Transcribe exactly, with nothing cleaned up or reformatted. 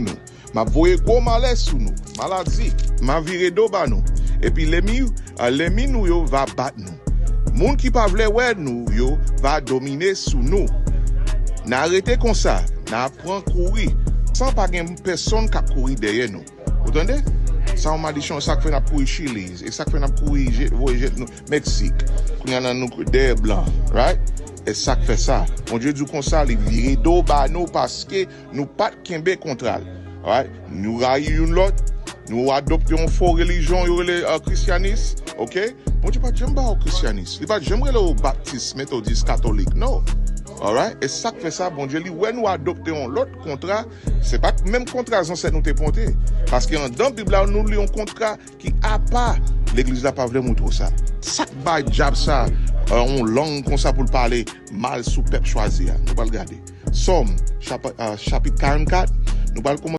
nou. M ap voye gwo malè sou nou, maladi, m a vire do ba nou. Epi lènmi, a, lènmi nou yo va bat nou. Moun ki pa vle wè nou yo va domine sou nou. N a rete konsa, n a pran kouri, san pa gen pèsonn k ap kouri dèyè nou. Ou tande? Sa yon madichon, sa k fè n ap kouri Chili, e sa k fè n ap kouri je- voye je nou Meksik. Kounye a nan nou dèyè blan, right? E sa k fè sa. Bondye di w konsa, li vire do ba nou paske nou pa t kenbe kontra l. Alright? Nou rayi youn lòt, nou adopte yon fo relijyon yo rele uh, Christianism, ok? Bondye pa t janm ba w Christianism. Li pa t janm rele w Baptist, Methodist, Katolik, no. Alright? E sa k fè sa, Bondye li wè nou adopte yon lòt kontra. Se pa menm kontra zansèt nou te pote. Paske andan Bib la, nou li yon kontra ki apa legliz la pa vle moutre w sa. Sa k bay dyab sa uh, yon lang konsa pou l pale mal sou pèp chwazi a? Nou pral gade. Sòm, chap, uh, chapit karannkat, nou pral kòmanse.